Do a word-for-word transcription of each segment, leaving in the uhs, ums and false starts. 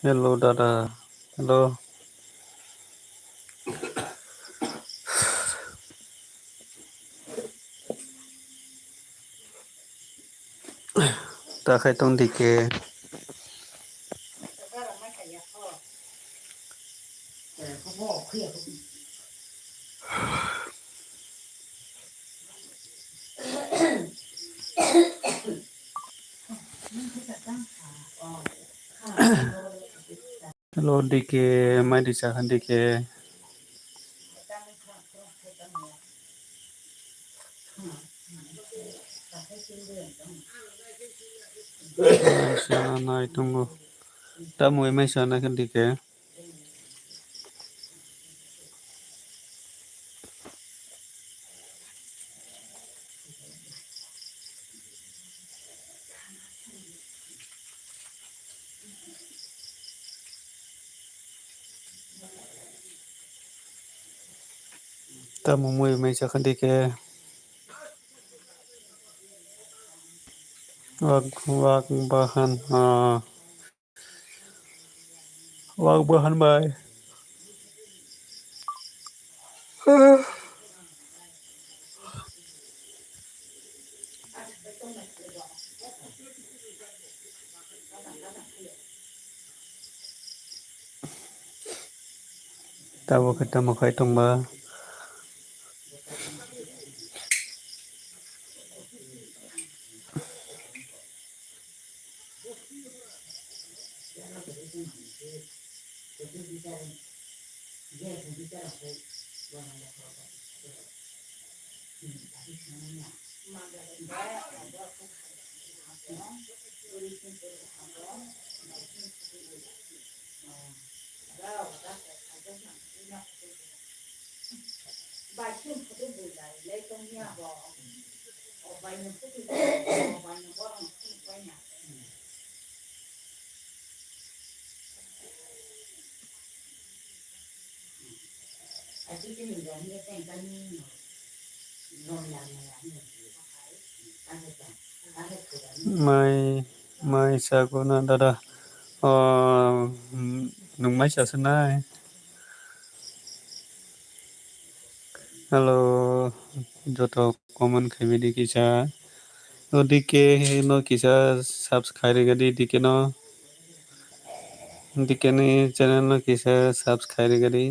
Hello, dada. Hello. Ta khai tong dike. Hello, D K, mai di sa khan D K. Mai sa nai tongo. Tamo mai sa nai khan D K. Tamo mui mai sa khan D K. Wak, wak bahan, ah. Wak bahan bai. Tabuk khe tamo khai tongba. Mai, mai sago na dada. O, nwng mai sa se nai. Hello, joto comment khaimani kisa. O D K no kisa subscribe rwgadi D K no. D K ni channel no kisa subscribe rwgadi.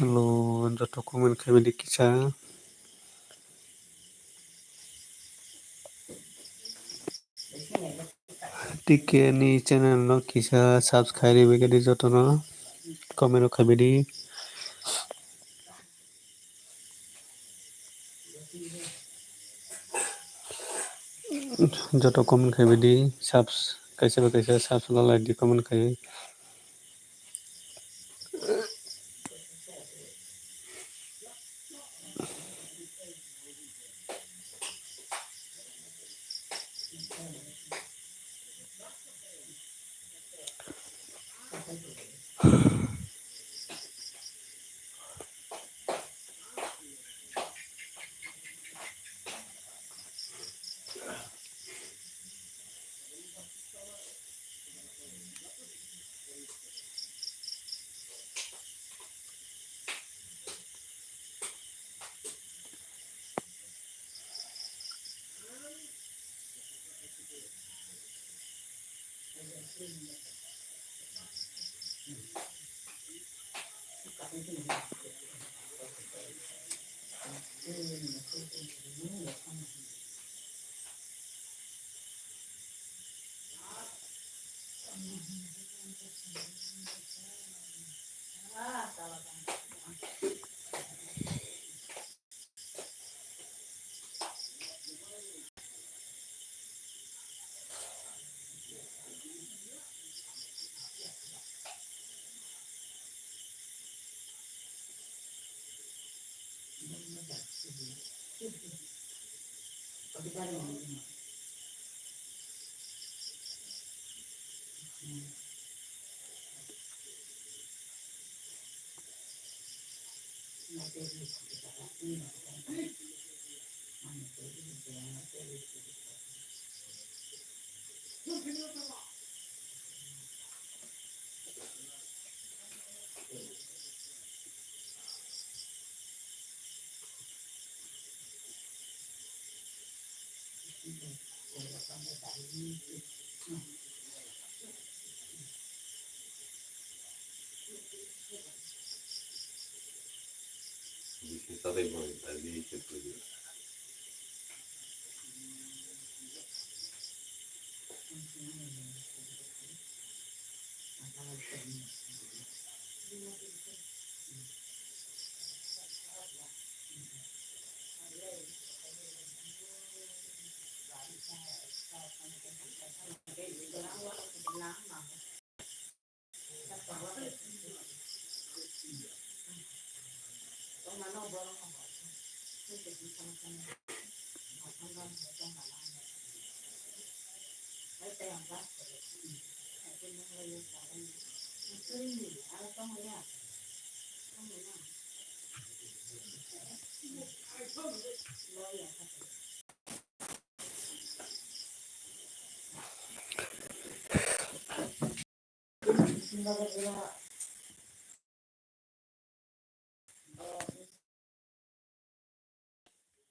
Hello, joto comment khaimani kisa. D K ni channel no kisa subscribe rwgadi joto no comment rok khaimani. Joto comment khaimani subs kaisa bai kaisa subs lalai di comment khai.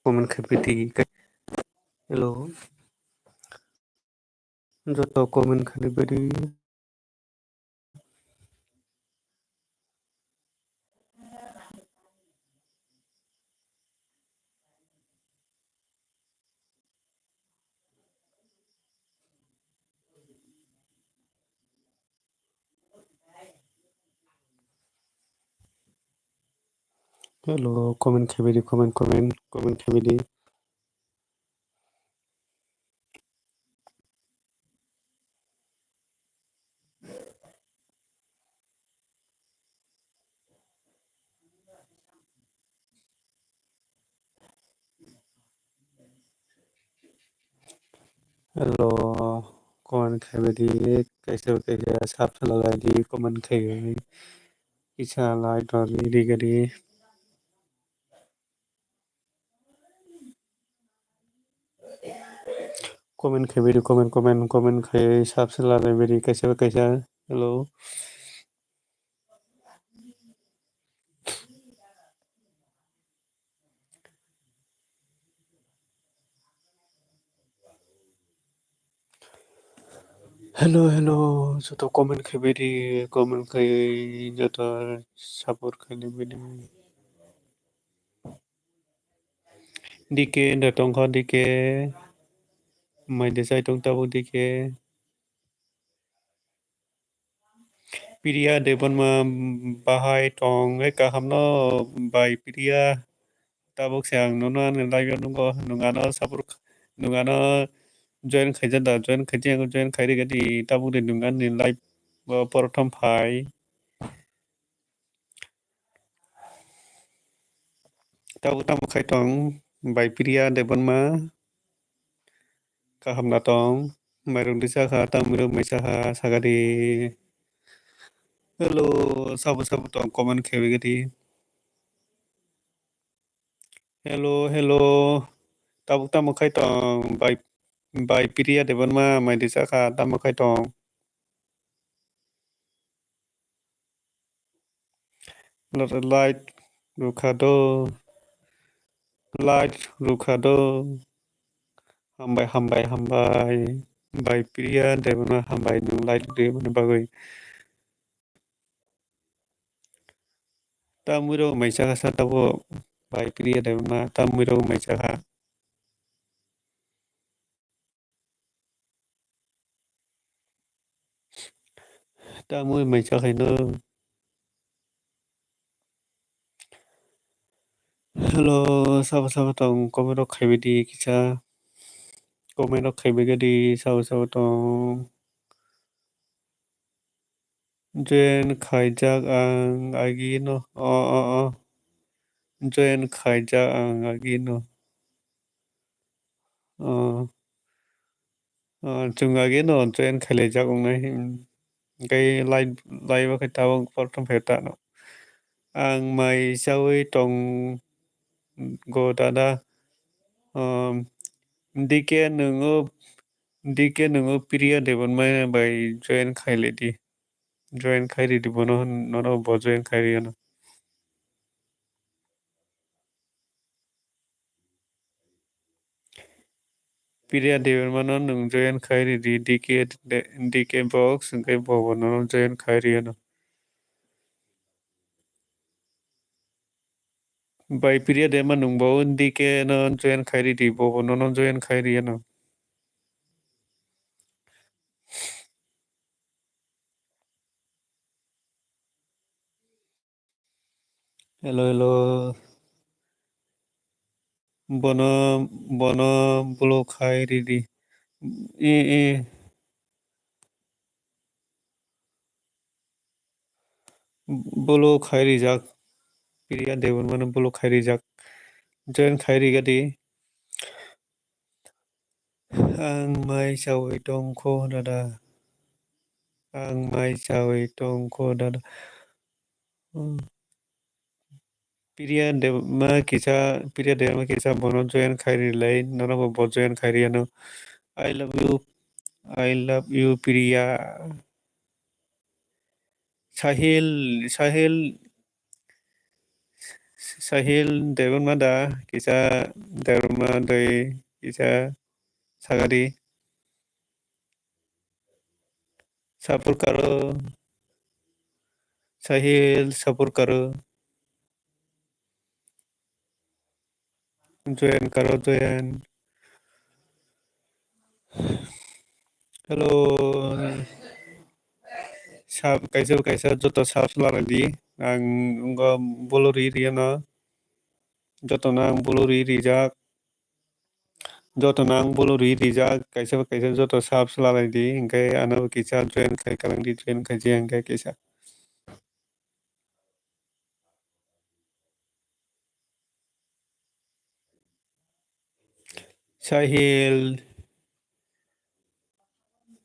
Comment khaiphaidi. Hello. Joto comment khaiphaidi. Hello, comment khaiphaidi, comment, comment, comment khaiphaidi. Hello, comment khaiphaidi, kaisa kaisa sub salaidi, comment khaiwi kisa like rw rwdi. Comment khaiphaidi, comment, comment, comment khai subscribe khaiphaidi, kaisa kaisa. Hello. Hello, hello, joto comment khaiphaidi, comment khai joto support khaiphaidi. D K da tongkha, D K. Mai de chai tong tabuk D K. Priya Debbarma bahai tong, eh, kaham no bai Priya. Tabuk se ang nono ani live o nungo, nwng ano support, nwng ano join khaijak da, join khaijak, join khairikha di, tabuk de nwng ani live o prothom phai. Tabuk tamo khai tong, bai Priya Debbarma. Kaham na tong, mairung di sakha, tamni rok mai sakha, sakha di. Hello, sabo sabo tong, comment khawi di. Hello, hello. Tabuk tamo khai tong, bai, bai Priya Debbarma, mai di sakha, tamo khai tong. Like rwkha do. Like rwkha do. Hambai, hambai, hambai. Bai Priya Debbarma, hambai nwng like rwmani bagwi. Tamwi rok mai chakha sa tabuk, bai Priya Debbarma, tamwi rok mai chakha. Tamwi mai chakhaino. Hello, sabo sabo tong, comment rok khaibai di kisa. Comment rok khaibai di, sabo sabo tong. Join khaijak ang agino. O, o, o. Join khaijak ang agino. O. O, chwng agino join khailaijak wngnai. Hwnkhe live, live o khe tabuk prothom phai ta no. Ang mai chawi tongo dada. O, D K nwng o, D K nwng o Priya Debbarma bai join khailai di. Join khai ridi bono, nono bo join khai riyano. Priya Debbarma no nwng join khai ridi, D K, D K box, hwnkhe bo bo nono join khai riyano. Bai Priya Debbarma nwng bo D K no join khai ridi, bo bo nono join khai riyano. Hello, hello. Bono, bono block khai ridi. E, e. Block khai rijak. Priya Debbarma no block khai rijak. Join khai rigadi. Ang mai chawi tongkho dada. Ang mai chawi tongkho dada. Hmm. Priya Debbarma kisa, Priya Debbarma kisa bono join khai rilai, nono bo bo join khai riyano. I love you, I love you, Priya. Sahil, Sahil, Sahil Debbarma da, kisa Debbarma doi, kisa sagadi. Support karo. Sahil, support karo. Join karo, join. Hello. Sub, kaisa, kaisa joto sub swlalaidi. Ang wngkha bolo ri riyano. Jotono ang bolo ri rijak. Jotono ang bolo ri rijak. Kaisa, kaisa joto sub swlalaidi. Hwnkhe ano kisa join khai kwlangdi, join khai je hwnkhe kisa. Sahil.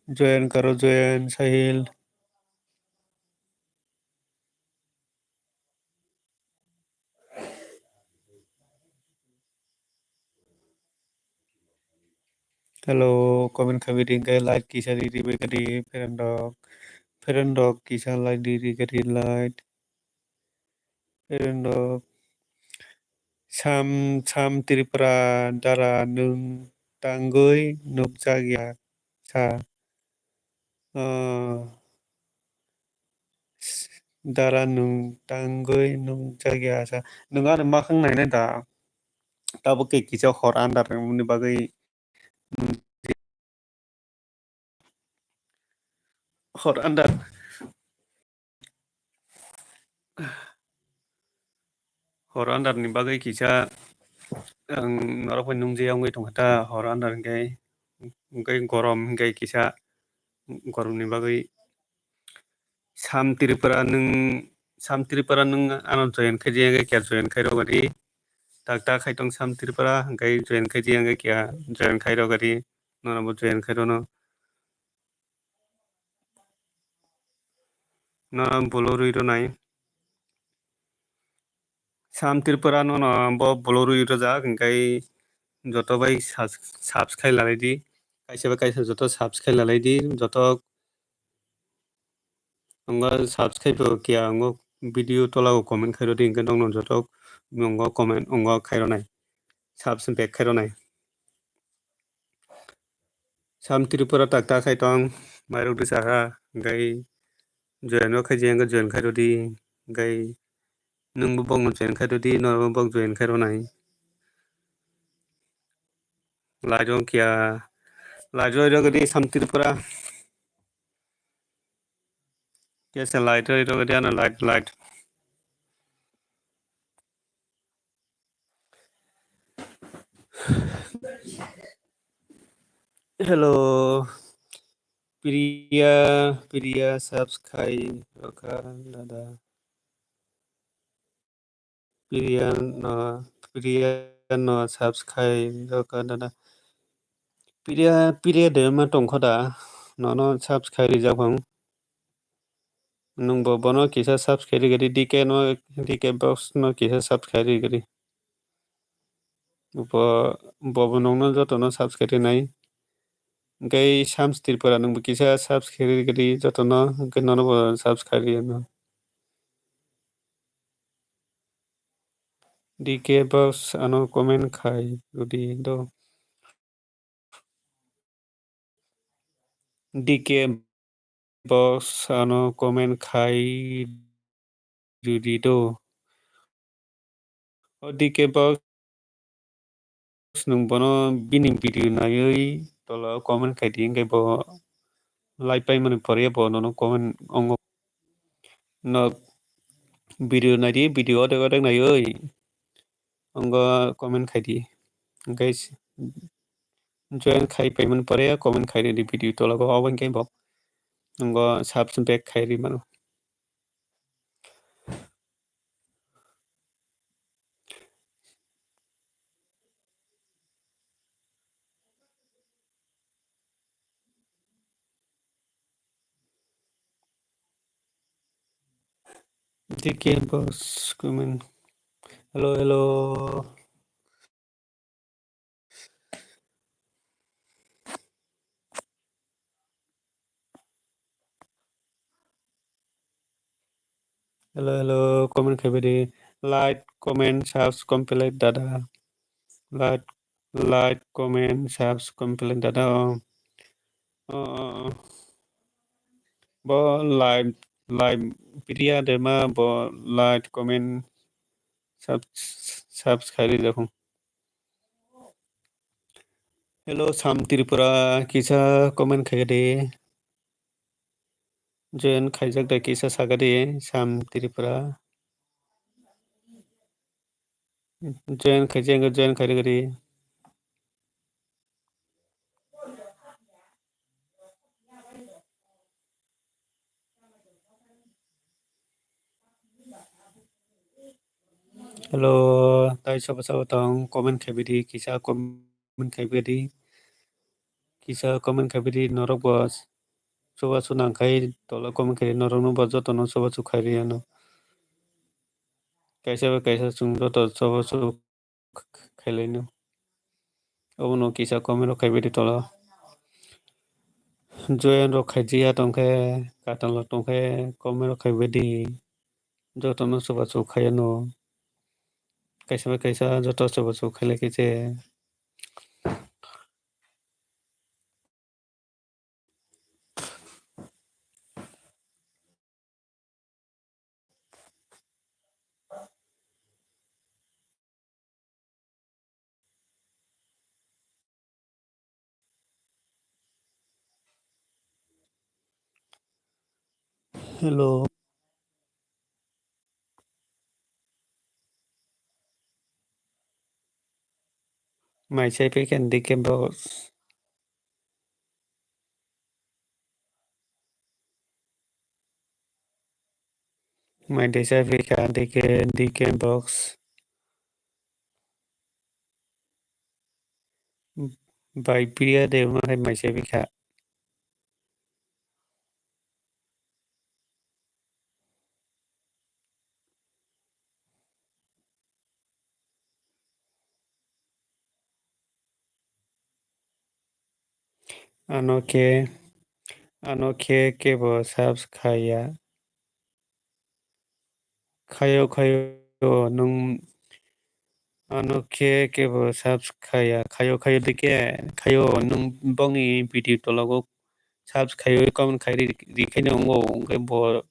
Join karo, join, Sahil. Hello, comment khabi ringkhe like kisa ri ribai kadi friend rok. Friend rok kisa like di ri kadi like. Friend rok. Sam, Sam Tripura dara nwng tangwi nukjak ya sa. Ah, dara nwng tangwi nukjak ya sa. Nwng ano makhang nainai da? Tabuk khe kisa hor andar wngmani bagwi hor andar. Hor andar ni bagwi kisa ang norok bai nungjiya wngwi tongkha ta hor andar hwnkhe, hwnkhe gorom hwnkhe kisa gorom ni bagwi Sam Tripura nwng, Sam Tripura nwng ano join khai di hwnkhe kya join khai rw gari tak tak khai tong Sam Tripura hwnkhe join khai di hwnkhe kya join khai rw gari nono bo join khai rw no. No bolo rwi rwnai. Sam Tripura no, no bo bolo rwi rwjak, hwnkhe joto bai subs-, subscribe lalai di. Kaisa bai kaisa joto subscribe lalai di. Joto wngkha subscribe bo kiya wngkha video tola o comment khai rw di, hwnkhe nokno joto wngkha comment wngkha khai rwnai. Subs back khai rwnai. Sam Tripura tak tak khai tong, mairok di saha, gai join o khai jeng join khai rodi, gai nung bo bong join khai rodi, no bo bong join khai ronai. Lajong kia, lajong rok di Sam Tripura. Kia se light rok di ano light light. Hello. Priya, Priya subscribe rokha dada. Priya no, Priya no subscribe rokha dada. Priya, Priya de ma tongkho da. Nono subscribe rijak bang. Nung bo bono kisa subscribe rigadi, D K no, D K box no kisa subscribe rigadi. Bo, bo bo nungno jotono subscribe rinai. Hingke Sam Tripura nungbo kisa subscribe rigadi jotono, hingke nono bo subscribe riyano. D K box ano comment khai rodi do. D K box ano comment khai ridi do. O D K box nung bono bini video naiwi tola comment khai di, hingke bo like paimani pore bo nono comment ongo. No video naidi, video odek odek naiwi ongo comment khai di. Hingke join khai paimani pore comment khai di video tola go, obo hingke bo ongo subscribe khai ri mano. D K box comment. Hello, hello. Hello, hello, comment khai bidi. Like, comment, subs, complete dada. Like, like, comment, subs, complete dada. Oh. Oh, oh, oh. Bo like, like, Priya de ma bo like, comment, subs, subs khai rijak. Hello, Sam Tripura, kisa comment khai di. Join khaijak de kisa saka di, Sam Tripura. Join khaijak, join khai di. Hello, tai sobo sobo tong, comment khai bidi, kisa comment khai bidi, kisa comment khai bidi, norok bo soba su nang khai tola comment khai norok no bo joto no soba su khai ri ano. Kaisa bai kaisa chwng joto soba su khailai no. Obono kisa comment rok khai bidi tola. Join rok khai jiya tong khe, katal rok tong khe comment rok khai bidi. Joto no chubachu khai ano. Kaisa bai kaisa joto chubachu khai lai khe je. Hello. Mai chai phi khe D K box. Mai de chai phi kha D K, D K box. Bai Priya de ma hai mai chai phi kha. Ano khe, ano khe kebo subs khaiya. Khayo, khayo, nwng Ano khe kebo subs khaya, khayo, khayo de khe, khayo, nwng bongni video tologo subs khayo, comment khai ri, ri khaino wngo, hwnkhe bo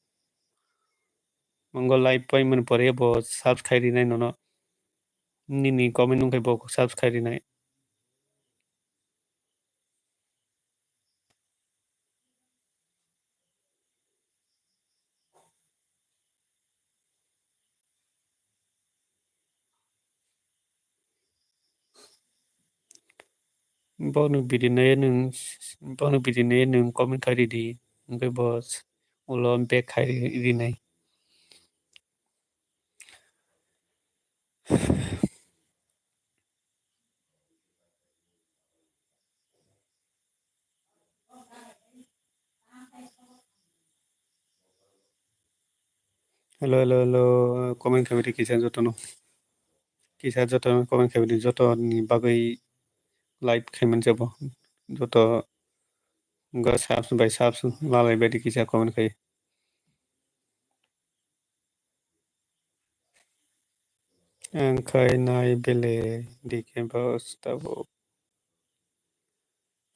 wngo live paimani pore bo subs khai rinai nono. Nini comment wngkhe bo subs khai rinai. Bokni video nai nwng, bokni video nai nwng comment khai ridi, hwnkhe bo ulo back khai ri-, rinai. Hello, hello, hello. Comment khaibidi kisa jotono. Kisa jotono comment khaibidi, jotoni bagwi live khaimani se bo. Joto ga subs bai subs lalai baidi kisa comment khai. Ang khai nai bele D K box tabuk.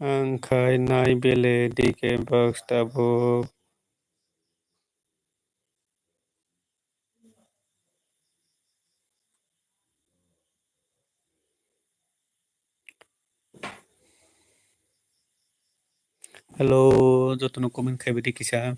Ang khai nai bele D K box tabuk. Hello, jotono comment khaibidi kisa.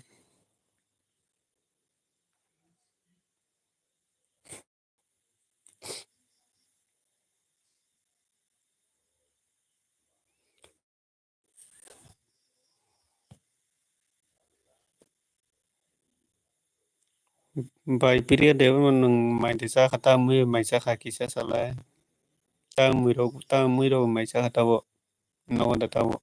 Bai Priya Debbarma nwng mai de chakha, ta mui mai chakha kisa salai. Ta mui rok, ta mui rok mai chakha tabo. Nogo da tabo.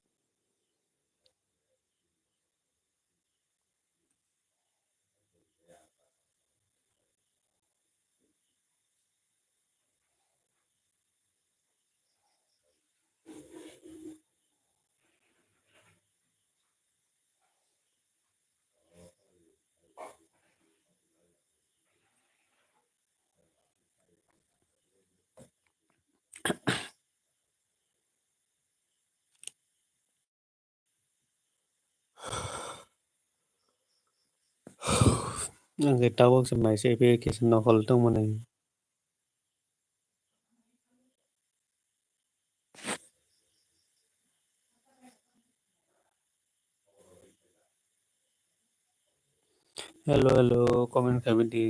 Ang khe tabuk se mai se application nokol tongmani. Hello, hello, comment khaibidi.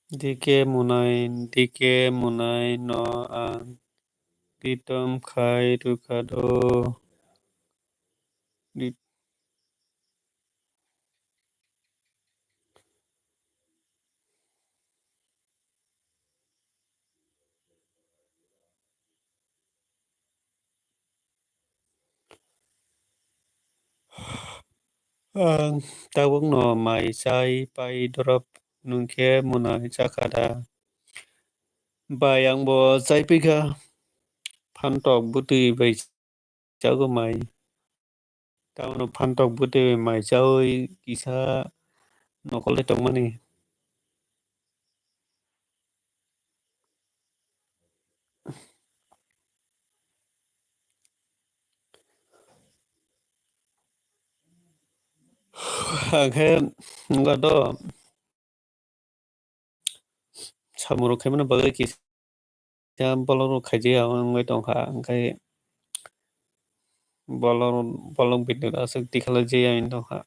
D K Munai, D K Munai no ang Pritom khai rwkha do. Di- Ang tabukno mai chai pai dorop nwng khe mwnai chakha da? Bai, ang bo chai pai kha, phantok bwtwi bai chago mai. Tabono phantok bwtwi bai mai chaui kisa nokol le tongmani. Ang khe wngkha do samung rok khaimani bagwi kisa bolong rok khaijaya wngwi tongkha, hwnkhe bolong, bolong bini aswk tikhalajaya wngwi tongkha.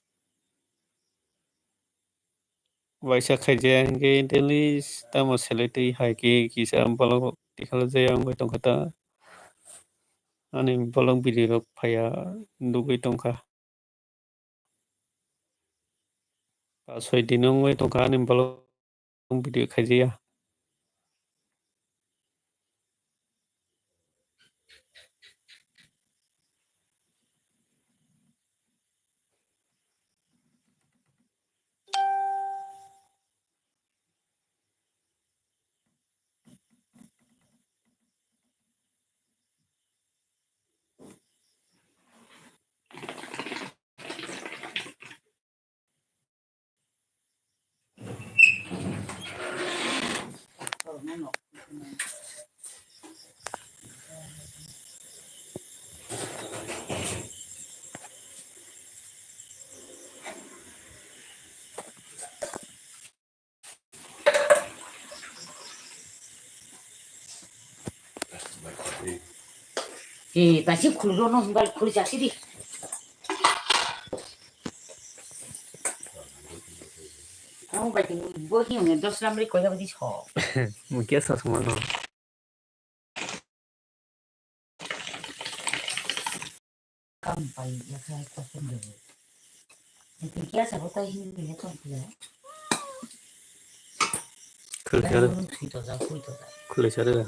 Waisa khaijaya hwnkhe daily tamo selai twi hai khe kisa bolong rok tikhalajaya wngwi tongkha ta. Ani bolong bini rok phaiya nugwi tongkha. Pas soi din wngwi tongkha ani bolong video khaijaya. Eh, kaisa khulro no hwnba khuli chasi di. Ang bai tini bo hi hwnwi dos gram ri koiha bidi so. Mungkin sa semua no. Kam pai ya sa kosong dulu. Itu kia sa kota ini ya kau kia. Khulai sare. Khulai sare.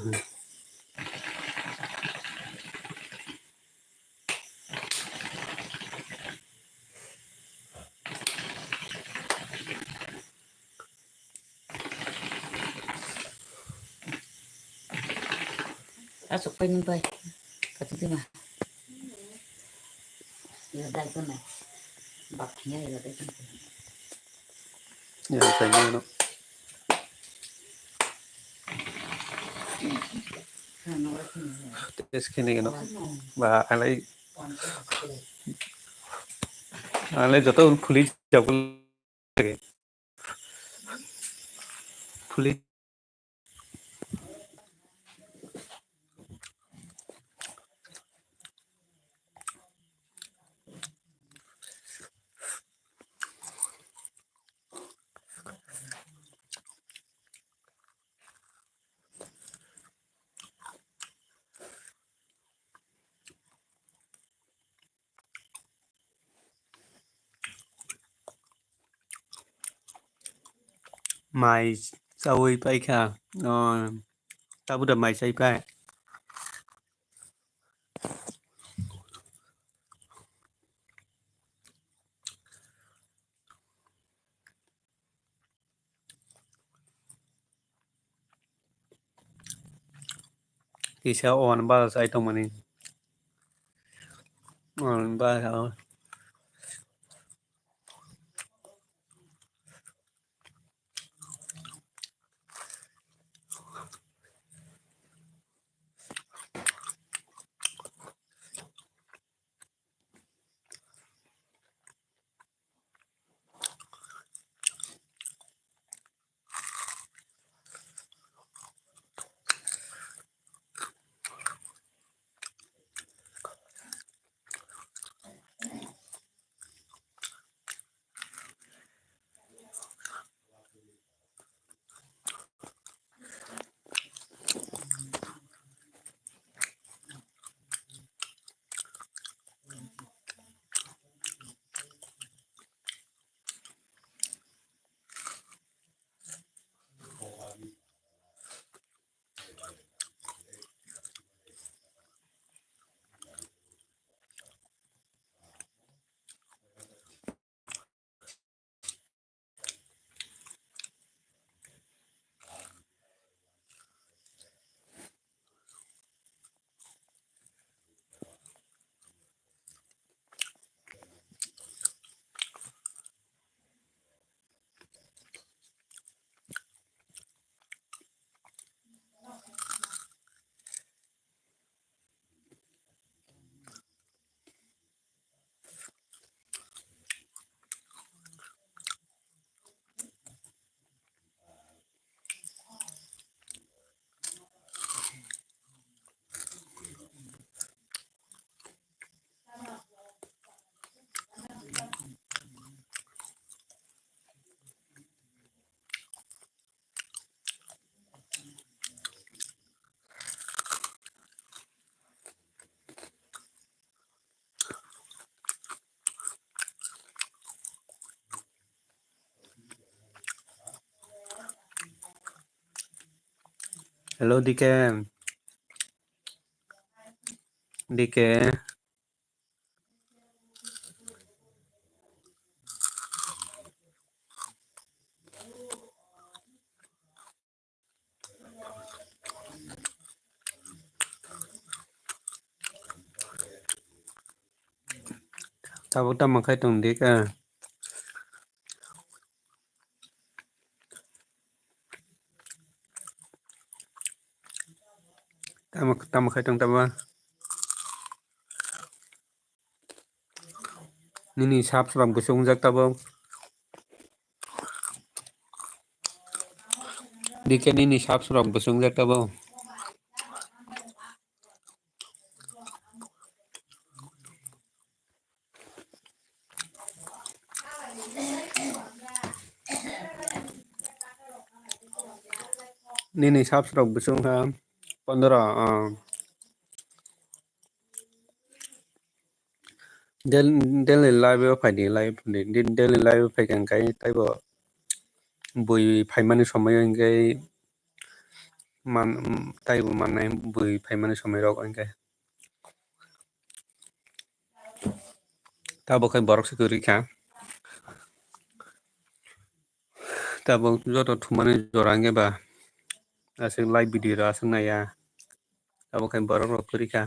Asuk pai nung pai. Kati tu ma. Ila dai ko na. Bak ya ila dai ko. Ya, saya mana? Test kini kano. Ba, alai, alai joto phuli jabul lagi. Phuli. Mai chawi paikha, o, tabuk da mai chai pai. Kisa o ano bara chai tongmani. O ano bara o. Hello, D K. D K. Tabuk tamo khai tong di ka? Tamo, tamo khai tong tamo? Nini subs rok bwswk wngjak tabuk? D K nini subs rok bwswk wngjak tabuk? Nini subs rok bwswk wngkha pondro, ah. Daily, daily live o phaidi, live di, daily live o phaikha hwnkhe taibo bui phaimani somoi o hwnkhe man, taibo mannai bui phaimani somoi rok hwnkhe. Tabuk khe borok se kwrwi kha. Tabuk joto thumani jora hwnkhe ba aswk live video rok aswk naiya. Tabuk khe borok rok kwrwi kha.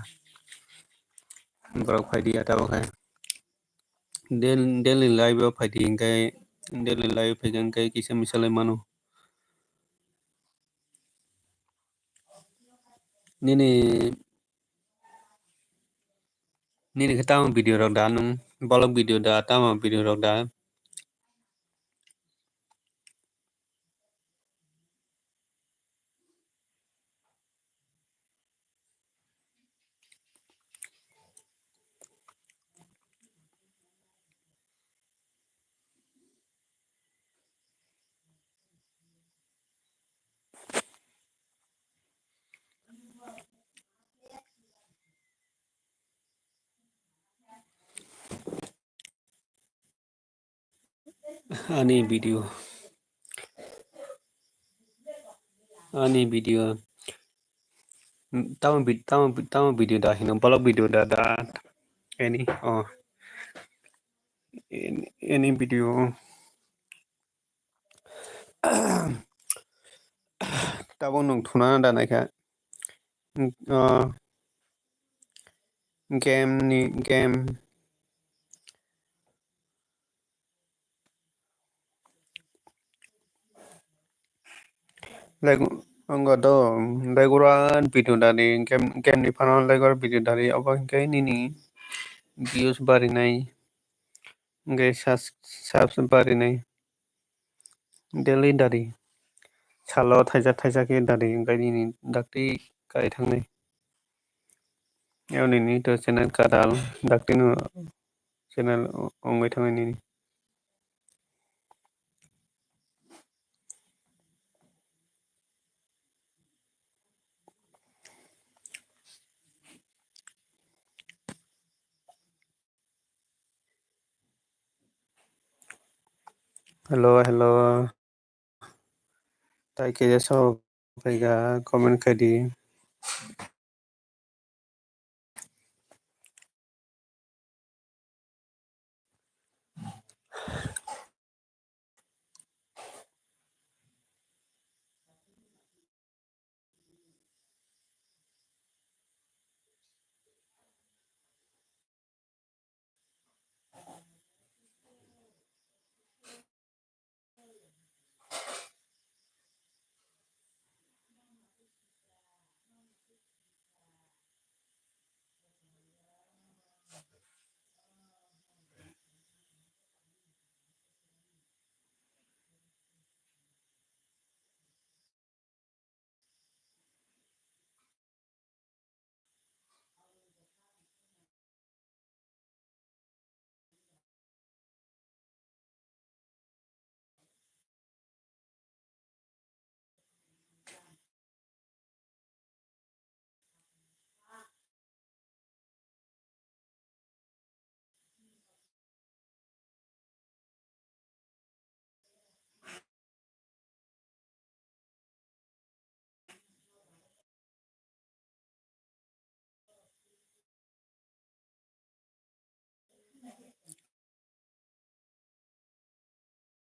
Borok phai diya tabuk khe. Daily, daily live o phaidi hwnkhe, daily live phaikha hwnkhe kisa misa lai mano. Nini Nini khe tamo video rok da nwng? Bolok video da, tamo video rok da? Ani video. Ani video. Tamo vid-, tamo vid-, tamo video da hino, bolok video da, da. Any, oh. Any, any video. Tabuk nwng thuna da naikha. Ah, game ni, game. Like, wngkha do, like, oro video dari, game, game ni phano like, oro video dari, obo hwnkhe nini views barinai, hwnkhe subs-, subs barinai. Daily dari. Salo thaisa thaisa khe dari wngkha nini dakti kai thangnai. Eo nini to channel kadal dakti no channel wngwi thangnai nini. Hello, hello. Tai keja sao phaikha, comment khaidi.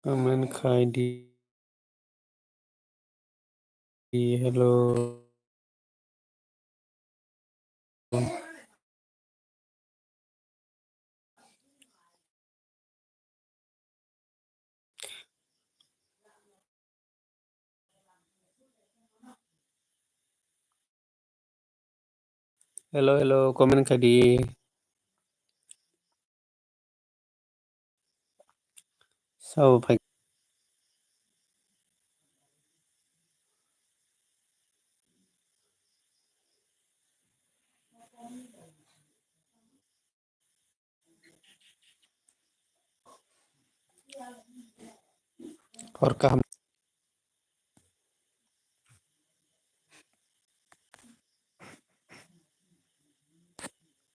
Comment khai di. Hello. Hello, hello, comment khai di. Sao phai. Hor kaham